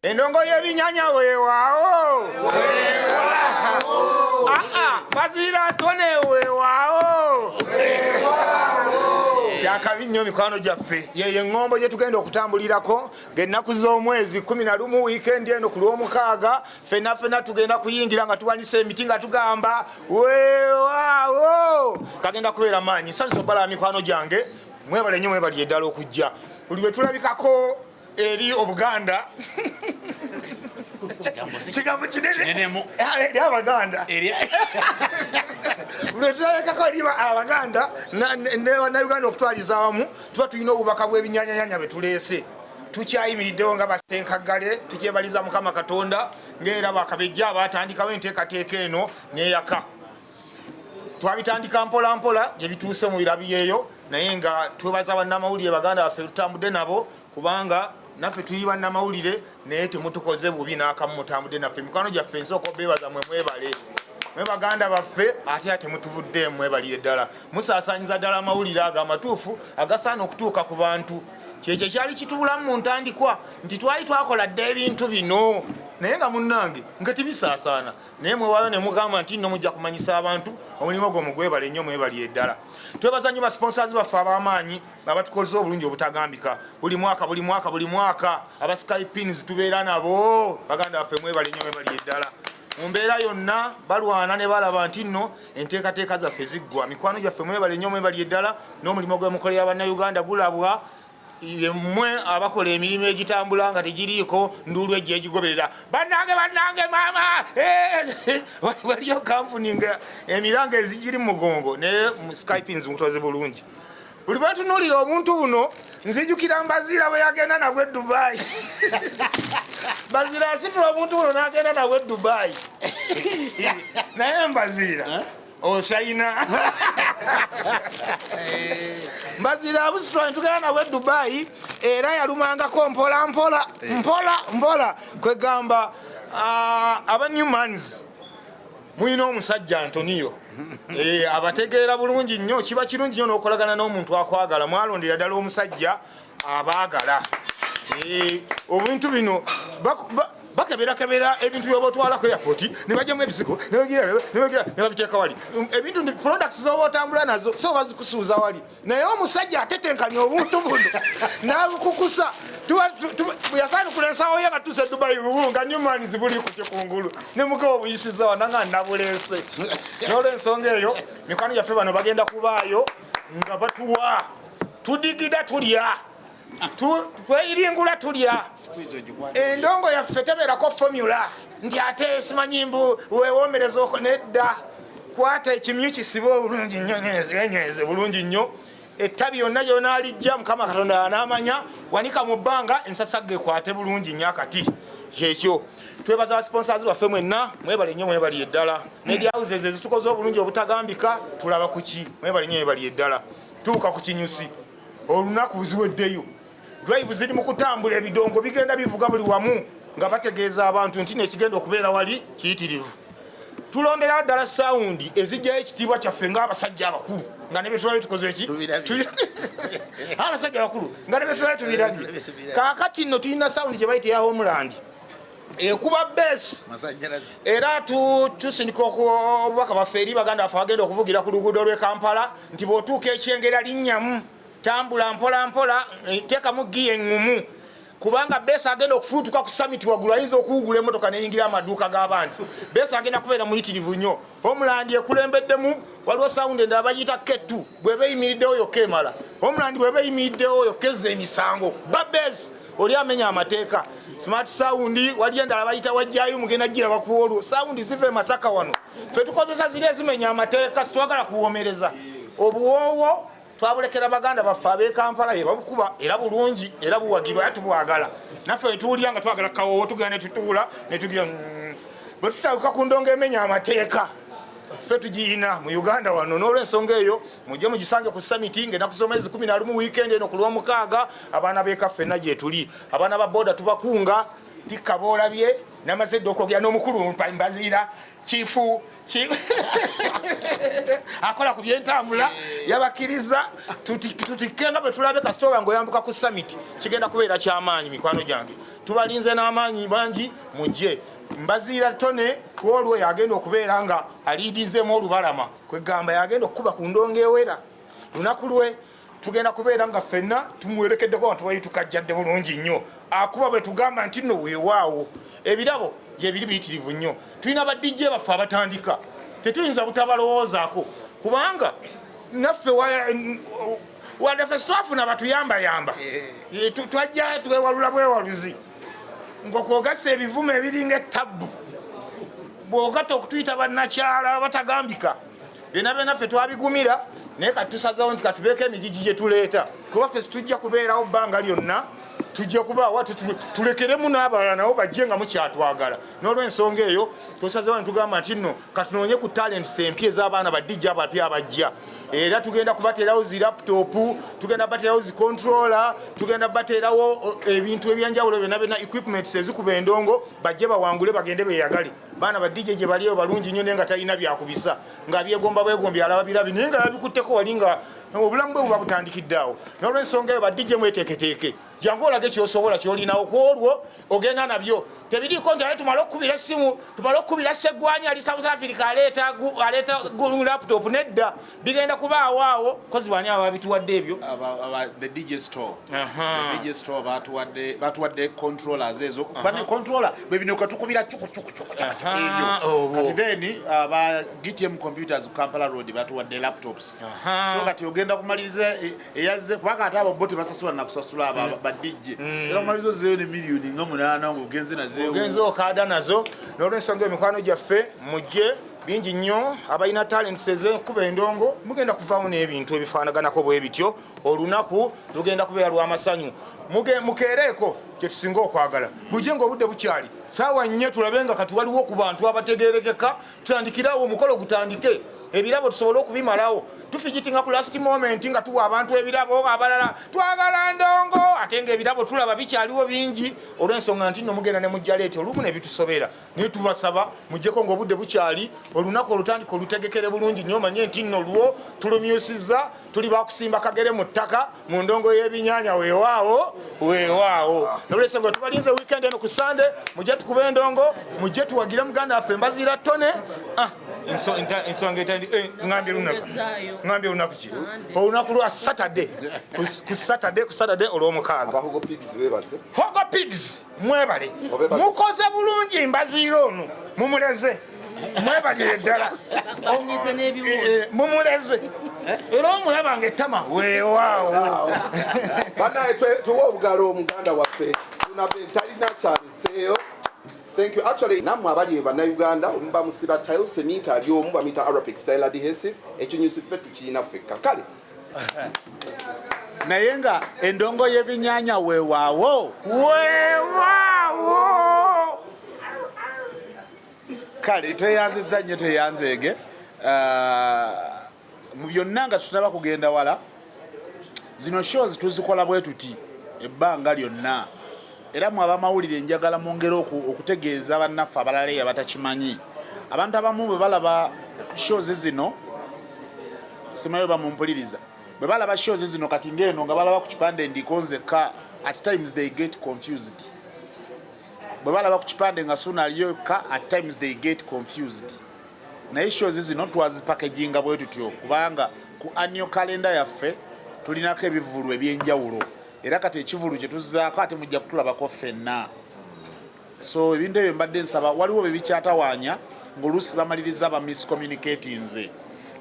Endongo y'ebinyanya weewaawo. Aa, baziira tone weewaawo. Kyakabi nnyo mikwano gyaffe. Yeyo eŋŋombo gye tugenda okutambulirako ng'ennaku z'omwezi 11 wiikendi eno ku Lwomukaaga, ffenna ffenna tugenda kuyingira nga tuwanise emiti nga tugamba weewaawo. Kagenda kubeera maanyi. Nsanyuse obbalaba mikwano gyange. Mwebale nnyo, mwebalire ddala okujja. Buli lwe tulabikako eri Obuganda, kigambo kinene eri Abaganda, buli tulabikako eri Abaganda ne Bannayuganda okutwaliza awamu, tuba tulina obubaka bw'ebinyanyanyanya bwe tuleese. Tukyayimiriddewo nga basenkaggale, tukyebaliza Mukama Katonda ng'era bakabejja abatandikawo enteekateeka eno n'eyaka. Twabitandika mpola mpola gye bituuse mu birabiyeeyo, naye nga twebaza bannamawulire baganda baffe tutambudde nabo, kubanga naffe tuli bannamawulire, naye temutukoze bubi n'akamu, mutambudde naffe. Mikwano gyaffe, nsooka obeebaza mwe, mwebale mwe baganda baffe, ate ate mutuvuddeemu, mwebalire ddala, musaasaanyiza ddala amawulire ago amatuufu agasaana okutuuka ku bantu. Kyekyo ekyali kitubulamu mu ntandikwa, nti twali twakola dda ebintu bino, naye nga munnange nga tebisaasaana, naye mwewaayo ne mugamba nti nno mujja kumanyisa abantu. Omulimu ogwo mugwebale nnyo, mwebalire ddala. Twebaza nnyo basponsors baffe ab'amaanyi abatukozesa obulungi obutagambika buli mwaka, buli mwaka, buli mwaka. Aba Sky Pins tubeera nabo, baganda baffe, mwebale nnyo, mwebalire ddala. Mu mbeera yonna balwana ne balaba nti nno enteekateeka zaffe ziggwa. Mikwano gyaffe, mwebale nnyo, mwebalire ddala, n'omulimu gwe mukolera Bannayuganda gulabwa. Mmwe abakola emirimu egitambula nga tegiriiko nduulu ejja egigoberera. Bannange, bannange, maama, waliyo kampuni nga emiranga ezigiri mu mugongo, naye mu Skypins mutoze bulungi. Buli bwetunuulira obuntu buno, nzijukira Mbaziira bwe yagenda nabwe e Dubai. Mbaziira asitula obuntu buno n'agenda nabwe e Dubai, naye Mbaziira oshayina. Mbaziira abusitula netugenda nabwe e Dubai, era yalumangako mpola mpola mpola mpola. Kwegamba aba Newmans mulina omusajja Antonio abategeera bulungi nnyo. Kiba kirungi nnyo n'okolagana n'omuntu akwagala. Mwalondera ddala omusajja abaagala. Obintu bino bakeberakebera ebintu byoba otwala ku airport, ne bajjamu ebizigo ne babiteeka wali. Ebintu ndi products zoba otambula nazo so bazikusuuza wali, naye omusajja atetenkanya obuntu buno n'abukukusa. Yasaanukula ensawo ye nga tuuse Dubai, bubu nga Newmans buli kutyo kungulu ne mugabo obuyisiza wana nga nabuleese. N'olwensonga eyo, mikwano gyaffe bano bagenda kubaayo nga batuwa, tudigida, tulya, tweyiringula, tulya. Endongo yaffe tebeerako formula nti ate simanyi mbu wewomereza nedda. Kwata ekimyu, kisibe obulungi nnyo, nyweze bulungi nnyo ettabi yonna gyonaalijja. Mukama Katonda anaamanya. Wanika mu bbanga, ensasagga ekwate bulungi nnyo akati. Kyekyo. Twebaza basponsors baffe mwenna, mwebale nnyo, mwebaliye ddala. Media houses ezitukoze obulungi obutagambika, tulaba kuki, mwebale nnyo, mwebaliye ddala. Tuuka ku kinyusi, olunaku ziweddeyo, drive ziri mu kutambula, ebidongo bigenda bivuga buli wamu nga bategeeza abantu nti nekigenda okubeera wali kiyitirivu. Tulonderawo ddala sound ezijjayo ekitiibwa kyaffe ng'abasajja abakulu, nga ne betulabe tukoze eki. Abasajja abakulu nga ne betulabe tubirabye. Kaakati nno tulina sound gye bayita eya Homeland, ekuba bass. Era tusindika obubaka bwaffe eri baganda baffe abagenda okuvugira ku luguudo lw'e Kampala nti bw'otuuka ekyengera linnyamu, tambula mpola mpola, teekamu giya eŋŋumu, kubanga bass agenda okufulutuka ku summit waggulu ayinza okuwugula emotoka neyingira amaduuka g'abandi. Bass agenda kubeera muyitirivu nnyo. Homeland ekulembeddemu. Waliwo sound endala bagiyita K2, bweba eyimiriddewo yokka emala. Homeland bweba eyimiriddewo yokka ezza emisango, ba bass oli amenya amateeka. Smart sound, waliyo endala bayita wajjayo, mugenda giraba ku olwo. Sound ziva e Masaka wano, ffe tukozesa ziri ezimenya amateeka, sitwagala kuwomereza. Obuwoowo twabulekera baganda baffe ab'e Kampala, be babukuba era bulungi era buwagirwa era tubwagala. Naffe wetuwulira nga twagala kawoowo, tugenda netutuula netugira. Bwe tutaluka ku ndongo emenya amateeka, ffe tugiyina mu Uganda wano. N'olwensonga eyo, mujje mugisange ku summit ng'ennaku z'omwezi 11, weekend eno ku Lwomukaaga. Abaana b'eka ffenna gyetuli, abaana ba boda tubakunga, tikka boolabye. Namaze dda okwogera n'omukulu Mbaziira, kifu akola ku byentambula, yabakkiriza tutikke nga bwe tulabe. Kasita oba ngaoyambuka ku summit, kigenda kubeera kyamaanyi. Mikwano gyange, tubalinze n'amaanyi bangi, mujje. Mbaziira Tone kwolwo yagenda okubeera nga aliidizemu olubalama, kwegamba yagenda okukuba ku ndongo ewera. Lunaku lwe tugenda kubeera nga ffenna tumuwerekeddeko nga tubayi tukajjadde bulungi nnyo. Akuba bwe tugamba nti nno weewaawo, ebirabo gyebiri biyitirivu nnyo. Tulina ba DJ baffe abatandika, tetuyinza butabalowoozaako, kubanga naffe wadde ffe twafuna batuyambayamba, twajja twewalula bwewaluzi ngaokwogasa ebivumo ebiringa ettabbu, bw'ogatta okutuyita bannakyala batagambika, byonna byonna ffe twabigumira. Naye kati tusazewo nti katubeeko emigigi gye tuleeta, kuba ffe situjja kubeerawo bbanga lyonna, tujja kubaawo tulekeremu n'abalala nabo bajje nga mukyatwagala. N'olwensonga eyo tusazewo netugamba nti nno katunoonye ku talents empya ez'abaana ba DJ abapya abajja, era tugenda kubateerawo zi laptop, tugenda bateerawo zi controller, tugenda bateerawo ebintu ebyenjawulo byonna byonna, equipments ezikuba endongo, bajje bawangule, bagende beyagale. Baana ba DJ gye baliyo balungi nnyo, naye nga talina byakubisa, nga byegomba bwegombi, alaba birabi, naye nga yabikutteko wali, nga obulamu bwe buba butandikidde awo. N'olwensonga eyo, ba DJ mweteeketeeke, jangu olage kyosobola, kyolinawo. Ku olwo ogenda nabyo, tebiriiko nti aye tumale okukubira essimu, tumale okukubira Seggwanya ali South Africa aleeta laptop. Nedda, bigenda kubaawo awo. Kozi bwani abo babituwadde ebyo? The DJ Store. The DJ Store batuwadde controllers ezo. Bane controller bwe bino katukubira chuku chuku chuku chuku ebyo. Kati then aba DTM Computers ku Kampala Road batuwadde laptops. So kati ogenda kumaliriza eyazze, kubanga ate abo bo tebasasula nakusasula, abo ba DJ. Era kumaliriza ozeeyo ne miliyoni nga 8 ng'ogenze nazeewo. Ogenze okaada nazo. N'olwensonga emikwano gyaffe, mujje bingi nnyo. Abalina talents ez'enkuba endongo mugenda kuvaawo n'ebintu ebifaanaganako bwe bityo. Olunaku lugenda kubeera lw'amasanyu. Mukeereeko kyetusinga okwagala, bujje nga obudde bukyali, saawa 4, tulabe nga kati waliwo ku bantu abategerekeka. Tutandikirawo omukolo gutandike, ebirabo tusobole okubimalawo. Tufigitinga ku last moment nga tuwa abantu ebirabo, abalala twagala ndongo, ate nga ebirabo tulaba bikyaliwo bingi, olw'ensonga nti nno mugenda ne mujja late olumu ne bitusobera. Naye tubasaba mujjeko ng'obudde bukyali. Olunaku olutandika olutegekere bulungi nnyo, omanye nti nno lwo tulumyusiza, tuli bakusimba kagere mu ttaka mu ndongo y'ebinyanya. Weewaawo, weewaawo. Nolwensonga tubalinze weekend eno ku Sande, mujje tukube endongo, mujje tuwagire muganda waffe Mbaziira Tone. Ah, ensonga ŋambye lunaku, ŋambye lunaku ki? Olunaku lwa Saturday, ku Saturday olwomukaaga. Abahogo Pigs bebaze. Hogo Pigs, mwebale. Obebaze. Mukoze bulungi. Mbaziira ono mumuleze, mwebalire ddala. Balinyize n'ebiwundu. Mumuleze era omulaba nga ettama, weewaawo. Banaye, tuwe obugalo omuganda waffe Sunaben, talina kyaliseeyo. Thank you. Actually, nammwe abali bannayuganda muba musiba tile, cement ali omu bamuyita Arapic Style Adhesive. Ekinyusi ffe tukiina ffekka. Kale. Naye nga endongo y'ebinyaanya, weewaawo. Weewaawo. Kale tweyanziza nnyo, tweyanzeege. Mu byonna nga tutunaba kugenda wala, zino shows tuzikola bwe tuti ebbanga lyonna, era mwe abamawulire njagala mwongere okutegeeza bannaffe abalala eyo abatakimanyi. Abantu abamu bwe balaba shows zino, simanyi bamumpuliriza, bwe balaba shows zino kati ng'eno nga balaba ku kipande ndiko nzekka, at times they get confused. Bwe balaba ku kipande nga Suna aliyo yokka, at times they get confused. Naye shows zino twazipackaginga bwe tutyo kubanga ku annual calendar yaffe tulinako ebivulu ebyenjawulo, era kati ekivulu kye tuzzaako ate mujja kutulabako ffenna. So ebintu ebyo mbadde nsaba, waliwo bye bikyatawaanya ng'oluusi bamaliriza ba miscommunicatinze,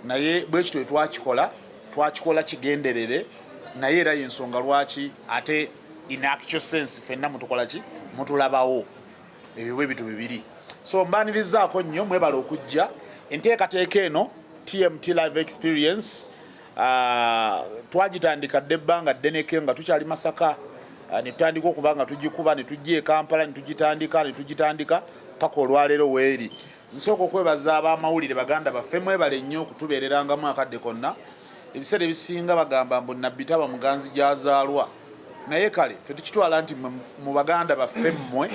naye bwe kityo twakikola, twakikola kigenderere. Naye era yensonga lwaki ate in actual sense ffenna mutukola ki, mutulabawo. Ebyo bwe bintu bibiri. So mbanirizaako nnyo, mwebale okujja. Enteekateeka eno TMT Live Experience, twagitandika dda ebbanga ddeneke nga tukyali Masaka, ne tutandika okuba nga tugikuba, ne tujja e Kampala ne tugitandika, ne tugitandika paka olwaleero weeri. Nsooka okwebaza abamawulire baganda baffe, mwebale nnyo okutubeererangamu akadde konna. Ebiseera ebisinga bagamba mbu nabbi taba muganzi gy'azaalwa, naye kale ffe tukitwala nti mmwe mu baganda baffe mmwe.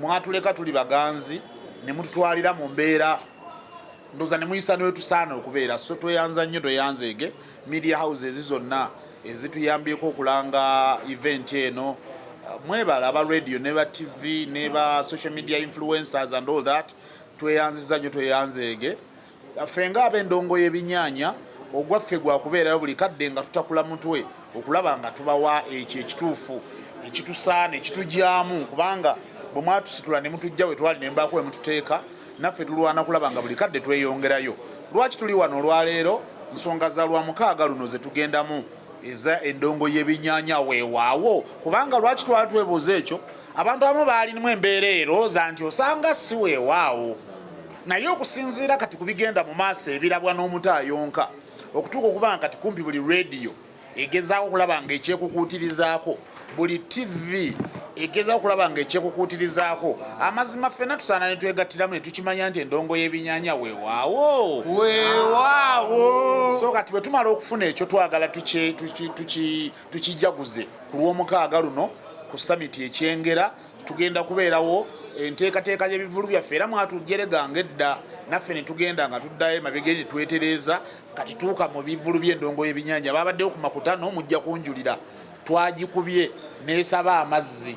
Mwatuleka tuli baganzi ne mututwalira mu mbeera ndoza ne muyisa newetusaana okubeera. So tweyanza nnyo, tweyanzeege media houses zonna ezituyambyeko okulanga event eno. Mwebala aba radio ne ba TV ne ba social media influencers and all that. Tweyanziza nnyo, tweyanzeege. Ffe nga ab'endongo y'ebinyaanya, ogwaffe gwakubeerayo buli kadde nga tutakula mutwe okulaba nga tubawa ekyo ekituufu ekitusaana, ekitugyamu, kubanga bwe mwatusitula ne mutujja we twali ne mubaako we mututeeka, naffe tulwana kulaba nga buli kadde tweyongerayo. Lwaki tuli wano olwaleero? Nsonga za Lwamukaaga luno ze tugendamu eza endongo y'ebinyaanya. Weewaawo, kubanga lwaki twali twebuuza ekyo? Abantu abamu baalinimu embeera erooza nti osanga si weewaawo, naye okusinziira kati ku bigenda mu maaso ebirabwa n'omuto ayonka okutuuka okuba nga kati kumpi buli rediyo egezaako okulaba nga ekyekukuutirizaako, buli TV egezaako okulaba nga ekyekukuutirizaako, amazima ffenna tusaana ne twegattiramu ne tukimanya nti endongo y'ebinyaanya weewaawo. Weewaawo. So kati bwe tumala okufuna ekyo, twagala tukijaguze ku Lwomukaaga luno ku Summit Ekyengera. Tugenda kubeerawo enteekateeka y'ebivulu byaffe, era mwatujereganga edda, naffe ne tugenda nga tuddayo emabega eri ne twetereeza. Kati tuuka mu bivulu by'endongo y'ebinyanja, babaddewo ku makutano, mujja kunjulira, twagikubye n'esaba amazzi.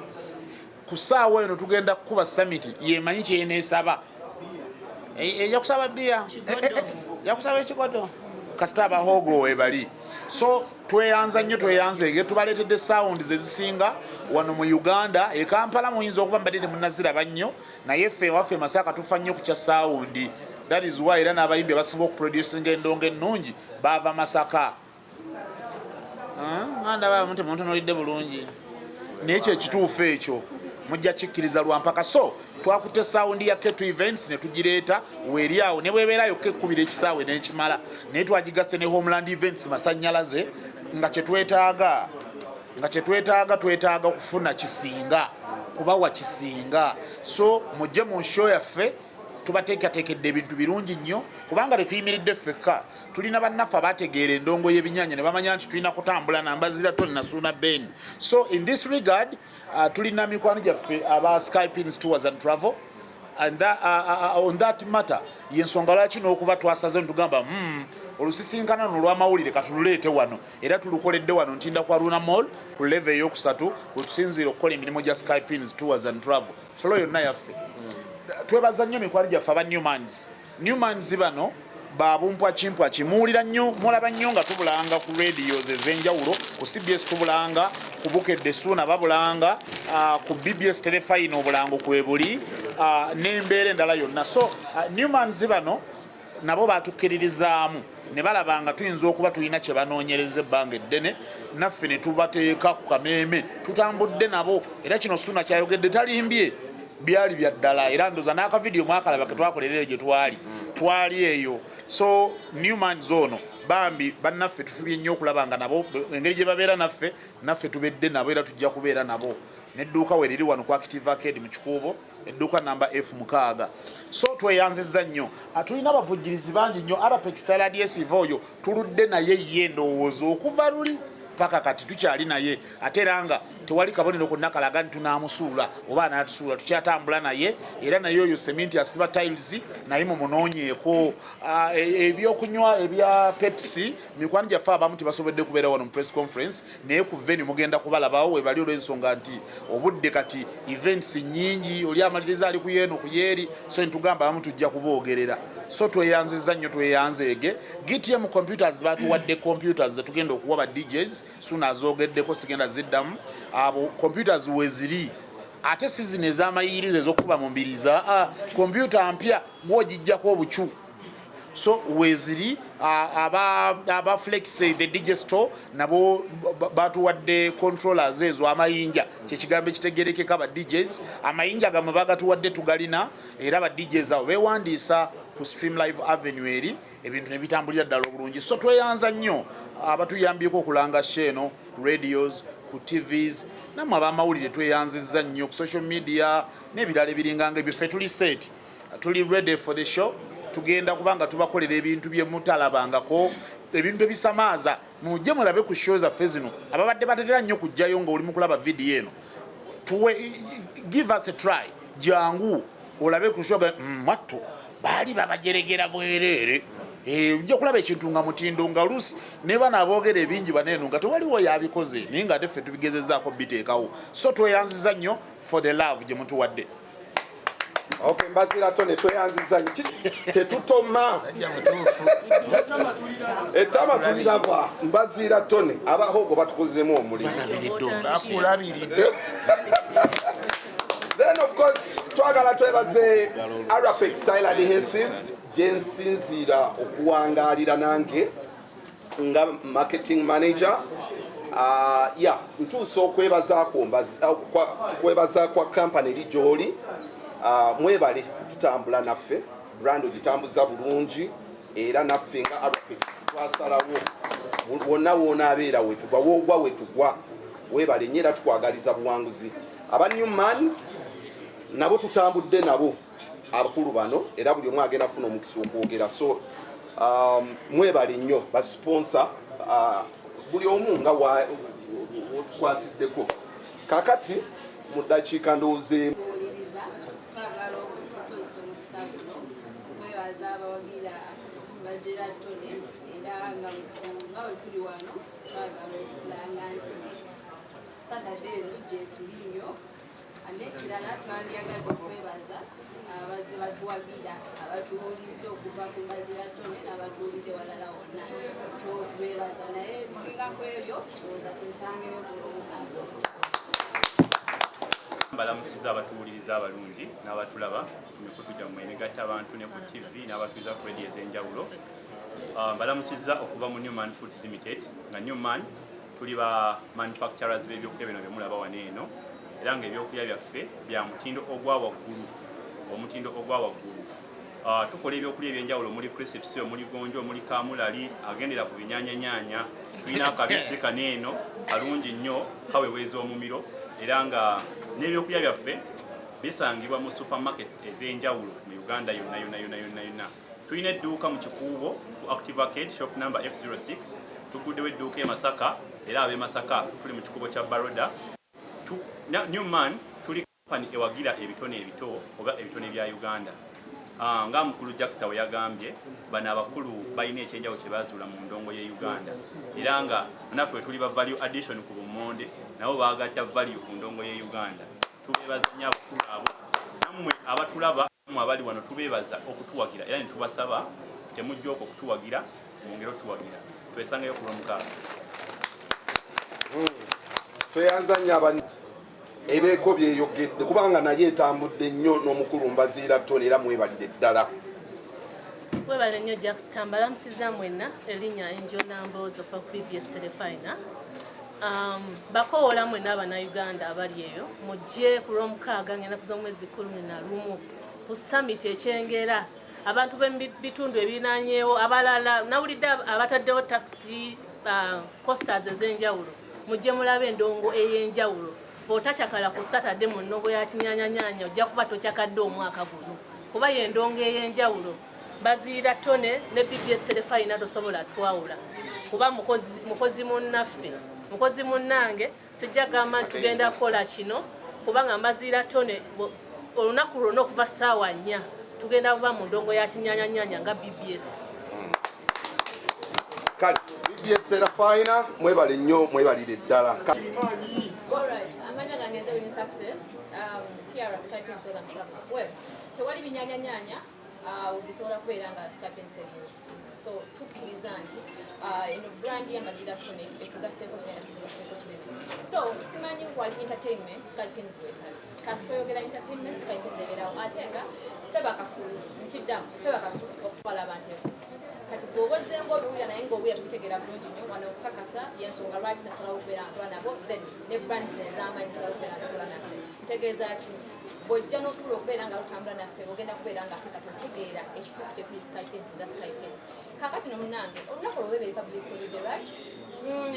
Ku ssaawa eno tugenda kukuba Summit, yemanyi kyeneesaba. Ejja kusaba bbiya, ejja kusaba ekikodo, kasita abahoogo webali. So tweyanza nnyo, tweyanze. Tubaleetedde sound zezisinga wano mu Uganda. E Kampala muyinza okuba mbadde temunaziraba nnyo, naye ffe waffe Masaka tufa nnyo ku kya sound. That is why era n'abayimbi abasinga okuproducinga endongo ennungi baava Masaka. Nga ndaba abamu temuntunuulidde bulungi, naye kyo ekituufu ekyo mujja kikkiriza lwampaka. So twakutte sound ya K2 Events ne tugireeta weeri awo, ne bwebeera yokka ekkubira ekisaawe n'ekimala, naye twagigasse ne Homeland Events masanyalaze, nga kyetwetaaga twetaaga kufuna kisinga kubawa kisinga. So mujje mu show yaffe, tubateekateekedde ebintu birungi nnyo, kubanga tetuyimiridde ffekka, tulina bannaffe abategeera endongo y'ebinyaanya ne bamanya nti tulina kutambula nambazira Tony Nasuuna Ben. So in this regard, tulina mikwano gyaffe aba Skypins Tours and Travel and that, on that matter, yensonga lwaki n'okuba twasaze netugamba, olusisinkana luno olw'amawulire katululeete wano, era tulukoledde wano Ntinda kwa Runa Mall ku level eyokusatu, wetusinziira okukola emirimu gya Skypins Tours and Travel. Floor yonna yaffe. Twebaza nnyo mikwano gyaffe aba Newmans. Newmans bano babumpwa kimpwa kimuwulira nnyo, mulaba nnyo nga tubulanga ku radios ez'enjawulo. Ku CBS tubulanga, ku Bukedde Suuna babulanga, ku BBS Terefayina obulango kwebuli, n'embeera endala yonna. So Newmans bano nabo batukkiririzaamu ne balaba nga tuyinza okuba tulina kye banoonyereza ebbanga eddene, naffe ne tubateeka ku kameeme, tutambudde nabo. Era kino Suuna kyayogedde talimbye, byali bya ddala, era ndoza n'akavidiyo mwakalaba ke twakolera eyo gye twali eyo. So Newmans ono bambi bannaffe, tufubye nnyo okulaba nga nabo engeri gye babeera naffe, naffe tubedde nabo, era tujja kubeera nabo. N'edduuka we riri wano ku Active Arcade mu Kikuubo, edduuka namba F 6. So tweyanzizza nnyo. Tulina abavujjirizi bangi nnyo. Arapex Tile Adhesive oyo tuludde naye, ye ndowooza okuva luli paka kati tukyali naye, ate era nga tewali kabonero konna kalaga nti tunaamusuula oba anaatusuula, tukyatambula naye. Era naye oyo seminti asiba tiles, naye mumunoonyeeko. Ebyokunywa ebya Pepsi, mikwano gyaffe abamu tebasobodde kubeera wano mu press conference, naye ku venue mugenda kubalabawo webali, olw'ensonga nti obudde kati events nyingi, oli amaliriza ali ku yeeno ku yeeri, so ntugamba abamu tujja kuboogerera. So tweyanziza nnyo, tweyanzeege. GTM Computers batuwadde computers zetugenda okuwa ba DJs. Suna azogeddeko, sigenda ziddamu. Abo computers weziri, ate si zino ez'amayirizo ez'okukuba mu mbiriza, kompyuta mpya gwogijjako obucu. So weziri. Aba Flex the DJ Store nabo batuwadde controllers ezo, amayinja, kyekigambo ekitegerekeka. Ba DJs amayinja gamwe bagatuwadde, tugalina, era ba DJs abo bewandiisa ku Stream Live Avenue eri, ebintu ne bitambulira ddala obulungi. So tweyanza nnyo abatuyambyeko okulanga show eno ku radios, ku TVs, nammwe abamawulire tweyanzizza nnyo, ku social media n'ebirala ebiringanga ebyo. Ffe tuli set, tuli ready for the show. Tugenda kubanga tubakolera ebintu bye mutalabangako, ebintu ebisamaaza. Mujje mulabe ku show zaffe zino. Ababadde batetera nnyo kujjayo ng'oli mu kulaba vidiyo eno, Tuwe, give us a try, jangu olabe ku show. Mwattu baali babajeregera bwereere. Ojja kulaba ekintu nga mutindo, nga lusi ne bano aboogera ebingi baneeno nga tewaliwo yabikoze, naye nga ate ffe tubigezezaako biteekawo. So tweyanziza nnyo for the love gye mutuwadde. Okay, Mbazira Tone, tweyanziza nnyo. Tetutoma ettama tuliraba. Mbaziira Tone, abahogo batukozeemu omulimu. Bakulabiridde. Then of course twagala twebaze Arapex Tile Adhesive, gyensinziira okuwangaalira nange nga marketing manager. Ya, ntuusa okwebazaakwo tukwebaza kwa company eri gy'oli. Mwebale kututambula naffe, brand ogitambuza bulungi, era naffe nga Arapex twasalawo wonna wonaabeera wetugwa, woogwa wetugwa. Webale nnyo era tukwagaliza buwanguzi. Aba Newmans nabo tutambudde nabo, abakulu bano, era buli omu agenda kufuna omukisa okwogera. So mwebale nnyo basponsor, buli omu nga wotukwatiddeko. Kakati mu ddakiika ndowooza emu. Kuwuliriza, twagala okukozesa omukisa guno okwebaza abawagira Mbazira Tone, era nga bwe tuli wano twagala okulanga nti Saturday eno gye tuli nnyo. N'ekirala, twandyagadde okwebaza abazze batuwagira, abatuwulidde okuva ku Mbazira Tone n'abatuwulidde walala wonna, tubeebaza. Naye ebisinga ku ebyo ndowooza tubisangeyo ku Lwomukaaga. Mbalamusiza abatuwuliriza abalungi n'abatulaba ku mikutu gyammwe emigatta abantu ne ku TV n'abatuuza ku radio ez'enjawulo. Mbalamusizza okuva mu Newman Foods Limited, nga Newman tuli ba manufacturers b'ebyokulya bino byemulaba wano eno, era nga ebyokulya byaffe bya mutindo ogwa waggulu, omutindo ogwa waggulu. Tukola ebyokulya ebyenjawulo omuli crisps, omuli gonja, omuli kamulali agendera ku binyanyanyaanya. Tulina akabisi kano eno kalungi nnyo, kaweweeza omumiro, era nga n'ebyokulya byaffe bisangibwa mu supermarkets ez'enjawulo mu Uganda yonna yonna yonna yonna yonna. Tulina edduuka mu Kikuubo ku Active Arcade, shop number F06. Tuguddewo edduuka e Masaka, era ab'e Masaka tuli mu kikubo kya Baroda. Newman tuli company ewagira ebitone ebito oba ebitone bya Uganda. Nga mukulu Jackster we yagambye, bano abakulu balina ekyenjawulo kye bazuula mu ndongo ye Uganda, era nga naffe tuli ba value addition ku bummonde, nabo bagatta value ku ndongo ye Uganda. Tubeebaza nnyo abakulu abo. Nammwe abatulaba, mmwe abali wano, tubeebaza okutuwagira era ne tubasaba temujja okwo okutuwagira, mwongere otuwagira. Twesangeyo ku Lwomukaaga. Tweyanza nnyo aba ebeeko byeyogedde, kubanga naye etambudde nnyo n'omukulu Mbaziira Tone, era mwebalire ddala. Webale nnyo Jackster. Mbalamusiza mwenna, erinnya Enjona Mboozi okuva ku BBS Telefina. Bakowoola mwenna Abannayuganda abali eyo, mujje ku Lwomukaaga ng'ennaku z'omwezi 11 ku summit ekyengera. Abantu b'ebitundu ebirinaanyeewo abalala, nawulidde abataddewo taxi, coasters ez'enjawulo, mujje mulabe endongo ey'enjawulo. Bw'otakyakala ku Saturday mu ndongo ya kinyanyanyanya, ojja kuba tokyakadde omwaka guno, kuba y'endongo ey'enjawulo. Baziira Tone ne BBS Terefayina tosobola twawula, kuba mukozi munnaffe, mukozi munnange. Sijja gamba nti tugenda kukola kino, kubanga Mbaziira Tone olunaku lwonna okuva ssaawa 4 tugenda kuba mu ndongo ya kinyanyanyanya nga BBS. Kale BBS Terefayina, mwebale nnyo, mwebalire ddala. Alright, amanya gange nze Winnie Success, PR Skype Tours and Travels. Well, tewali binyanyanyanya bisobola kubeera nga Skype teriyo. So tukkiriza nti eno brand ya Mbazira Tone etugaseeko kinene, tugaseeko kinene. So simanyi wali entertainment Skype wetali. Kasita oyogera entertainment, Skype ebeerawo, ate nga ffe bakafulu, nkiddamu, ffe bakafulu okutwala abantu eyo. Kati bw'oba ozzenga obiwulira naye ng'obuya tubitegeera bulungi nnyo wano okukakasa y'ensonga lwaki nasalawo okubeera nga nkola nabo, then ne brands ez'amaanyi nasalawo okubeera nga tukola naffe. Ntegeeza ki? Bw'ojja n'osobola okubeera nga lutambula naffe, ogenda kubeera nga ate kati otegeera ekituufu kyetuli Skypins nga Skypins. Kakati no munnange, olunaku olwo lwebe public holiday, right?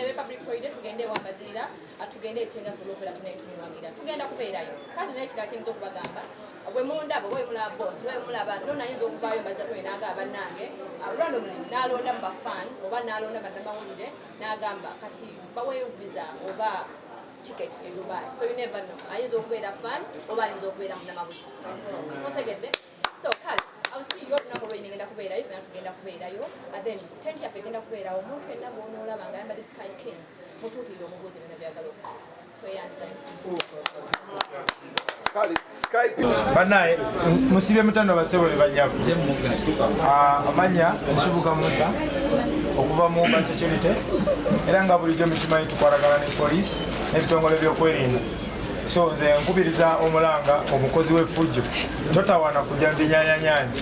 Ebe public holiday, tugende ewambaziira, tugende ekyenga sobola okubeera tunaye tumuwagira, tugenda kubeerayo. Kazi naye ekirala kiyinza okubagamba, bwe mundaba oba bwe mulaba boss, bwe mulaba no nayinza okuvaayo Mbazira Tone n'agamba bannange, randomly n'alonda mu bafan oba n'alonda bannamawulire n'agamba kati baweeyo visa oba ticket e Dubai. So you never know. Ayinza okubeera fan oba ayinza okubeera munnamawulire. Mutegedde? So kale, I'll see you olunaku lwenyini ngenda kubeerayo, ffenna tugenda kubeerayo. And then tent yaffe egenda kubeerawo omuntu yenna gw'onoolaba ng'ayambadde Sky King mutuukirire omubuuze byonna by'ayagala okubuuza. Tweyanza Banaye musibye mutano basebo ne banyavu. Ah, amanya Nsubuga Musa okuva mu Uber Security era nga bulijjo mukimanyi tukwatagana ne poliisi n'ebitongole by'okwerinda. So nze nkubiriza omulanga omukozi w'effujjo totawaana kujja mu binyanyanyanya,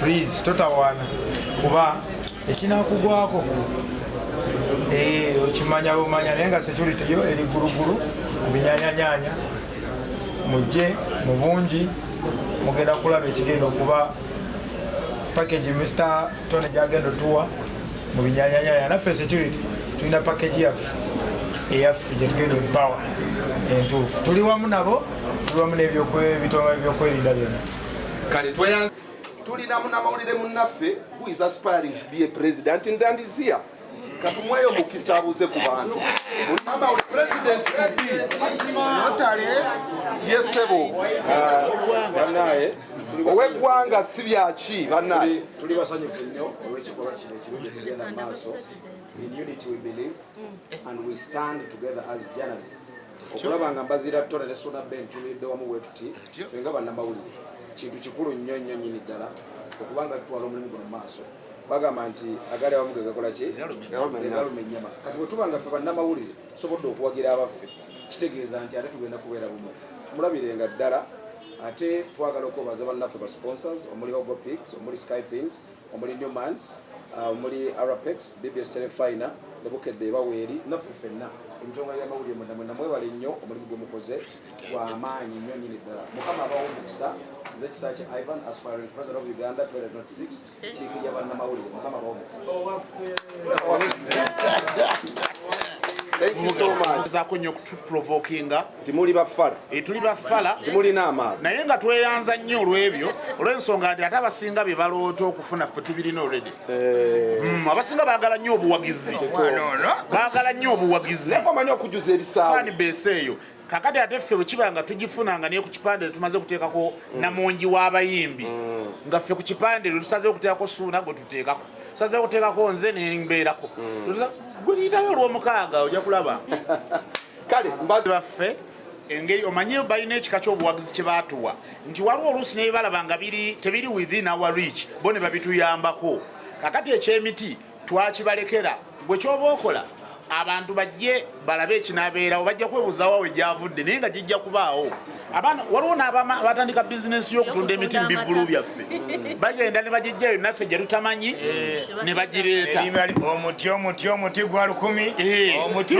please totawaana kuba ekinakugwako eh, okimanya bumanya naye nga security yo eri gulugulu ku binyanyanyanya. Mujje mu bungi mugenda kulaba ekigenda okuba package Mr Tony gyagenda otuwa mu binyanyanyanya. Naffe security tulina package yaffe eyaffe gyetugenda okubawa entuufu. Tuli wamu nabo, tuli wamu n'ebitongole by'okwerinda byonna. Kale tweyanze. Tulina munamawulire munnaffe who is aspiring to be a president ndandiziya katumweyo omukisa abuuze ku bantu. Munnamawulire president to be yesebo Banaye, ow'eggwanga si byaki banaye. Tuli basanyufu nnyo olw'ekikolwa kino ekirungi ekigenda mu maaso. In unity we believe and we stand together as journalists. Okulaba nga Mbaziira Tony ne Suna Ben tuyimiridde wamu bwe tuti ffe nga bannamawulire kintu kikulu nnyo nnyo nnyini ddala okubanga tutwala omulimu guno mu maaso. Bagamba nti agali awamu ge gakola ki? Gegaluma ennyama. Kati bwe tuba nga ffe bannamawulire tusobodde okuwagira abaffe, kitegeeza nti ate tugenda kubeera bumu. Tumulabirenga ddala. Ate twagala okwebaza bannaffe ba sponsors omuli Ogo Pigs, omuli Skypins, omuli Newmans, omuli Arapex, BBS Telefina ne Bukedde ebaweeri naffe ffenna ebitongole by'amawulire mwenna mwenna mwebale nnyo omulimu gwe mukoze gwa maanyi nnyo nnyini ddala. Mukama abawe omukisa. Nze Kisaakye Ivan, aspiring president of Uganda 2026, kiikirira bannamawulire. Mukama abawe omukisa. Thank you so much. Zaako nnyo okutuprovokinga. Nti muli bafala. Eh, tuli bafala. Nti mulina amaalo. Naye nga tweyanza nnyo olw'ebyo, olw'ensonga nti ate abasinga bye baloota okufuna ffe tubirina already. Abasinga baagala nnyo obuwagizi. Baagala nnyo obuwagizi. Naye omanyi okujjuza ebisaawe. Fan base eyo. Kakati ate ffe bwe kiba nga tugifuna nga ne ku kipande tumaze kuteekako namungi w'abayimbi. Nga ffe ku kipande lwe tusazeewo okuteekako Suuna gwe tuteekako. Tusazeewo okuteekako nze ne mbeerako. Guyitayo olw'omukaaga ojja kulaba. Kale, mbazi baffe engeri omanyi balina ekika ky'obuwagizi kye baatuwa nti waliwo oluusi ne balaba nga biri tebiri within our reach bo ne babituyambako. Kakati eky'emiti twakibalekera, gwe ky'oba okola abantu bajje balabe ekinaabeerawo, bajja kwebuuza wa we gyavudde naye nga gijja kubaawo. Abaana waliwo n'abama batandika bizinensi y'okutunda emiti mu bivvulu byaffe, bagenda ne bagijjayo naffe gye tutamanyi ne bagireeta. Omuti, omuti, omuti gwa 1000. Omuti.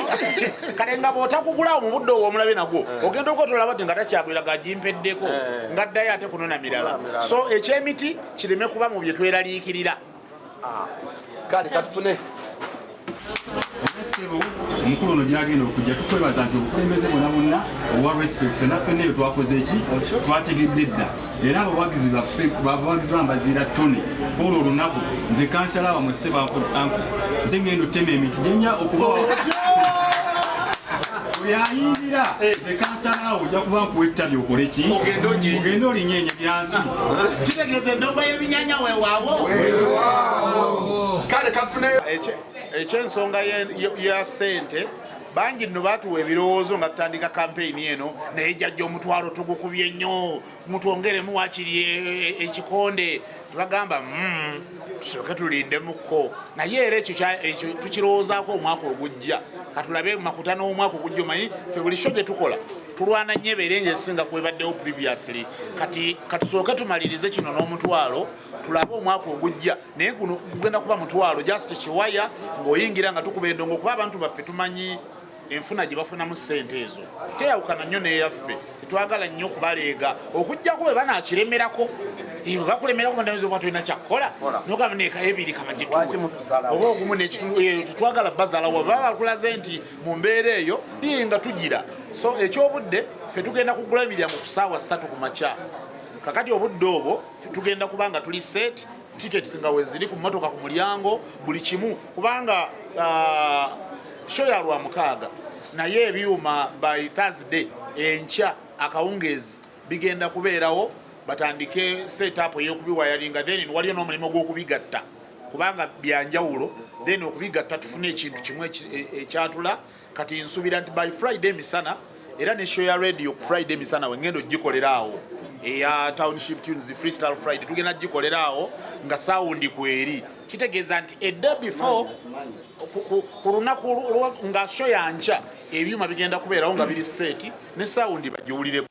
Kale nga bw'otakugulawo mu budde obwo omulabe nagwo ogenda okwetoloola bati nga takyagwira gagimpeddeko nga ddayo ate kunona mirala. So eky'emiti kireme kuba mu bye tweraliikirira. Kale katufune. Ssebo omukulu ono gyagenda okujja tukwebaza nti obukulembeze bwonna bwonna owa respect ffenna ffenna eyo twakoze ki twategedde dda era abawagizi baffe abawagizi ba Mbaziira Tony olwo olunaku nze kansala wamwe ssebo anko nze ngenda otema emiti gyenja okuba oyayingira nze kansala wo ojja kuba nkuwa ettabi okole ki ogende olinyenye byansi. Kitegeeza endongo y'ebinyanya weewaawo. Kale katufuneyo. Eky'ensonga ya ssente bangi nno baatuwa ebirowoozo nga tutandika kampeyini eno naye jjajja omutwalo tugukubye nnyo mutwongeremu waakiri ekikonde tebagamba tusooke tulindemukko naye era ekyo tukirowoozaako omwaka ogujja katulabe makuta n'omwaka ogujja omanyi ffe buli sho gye tukola tulwana nnyo ebeere ng'esinga kwebaddewo previously kati katusooke tumalirize kino n'omutwalo tulabe omwaka ogujja naye guno gugenda kuba mutwalo just kiwaya ng'oyingira nga tukuba endongo kuba abantu baffe tumanyi enfuna gye bafunamu ssente ezo teyawukana nnyo n'eyaffe tetwagala nnyo kubaleega okuggyako bwe banaakiremerako bwe bakulemerako banayinza okuba tulina kyakukola nogamba neeka ebiri kabagituwe oba ogumu n'ekitundu tetwagala bazalawo baba bakulaze nti mu mbeera eyo nga tugira so ekyobudde ffe tugenda kugula emiryango ku ssaawa 3 ku makya kakati obudde obwo tugenda kuba nga tuli set tickets nga weziri ku mmotoka ku mulyango buli kimu kubanga show ya lwa mukaaga Naye ebyuma by Thursday enkya akawungeezi bigenda kubeerawo, batandike setup ey'okubiwayaringa, then waliyo n'omulimu gw'okubigatta kubanga byanjawulo, then okubigatta tufune ekintu kimu ekyatula. Kati nsuubira nti by Friday emisana, era ne show ya radio ku Friday emisana wengenda ogikolera awo eya Township Tunes Freestyle Friday, tugenda gikolera awo nga sound kweri. Kitegeeza nti a day before ku lunaku nga show yankya, ebyuma bigenda kubeerawo nga biri set ne sound bagiwulireko.